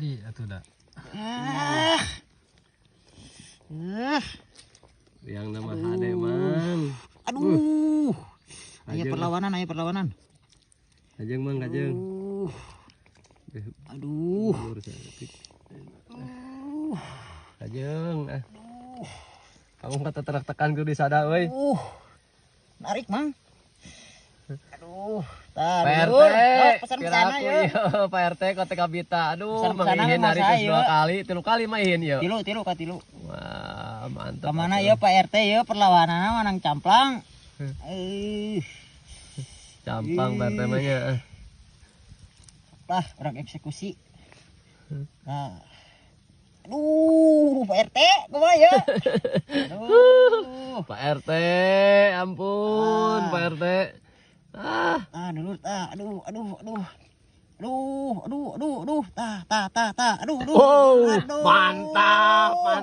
Jadi atuh da. Ah. Yang nama hade, Mang. Aduh. Aya Ajeng. perlawanan, aya perlawanan. Kajeng, Mang, kajeng. Aduh. Aduh. Lurus saeutik. Kajeng ah. Kamu kata tekan kudu disada euy. Narik, Mang. Aduh, tah, Pak RT, dulur. Oh, pesan kira kesana aku ya. ieu, Pak RT kote kabita. Aduh, Pesan Mang kesana Ihin mah narik saya, geus dua ieu. Kali, tilu kali mah Ihin ieu. Tilu, tilu ka tilu. Wah, mantap. Kemana atuh. ya Pak RT ya perlawanan menang camplang. Eh, Campang Pak RT mah nya. Lah orang eksekusi. Nah. Aduh, Pak RT, kumaha ya? Aduh. Pak RT, ampun, Ah. Pak RT. Ah, Ah, dulur, tah, aduh, aduh, aduh. Aduh, aduh, aduh, aduh, tah, tah, tah, tah, aduh, aduh. Oh, Aduh. mantap, mantap.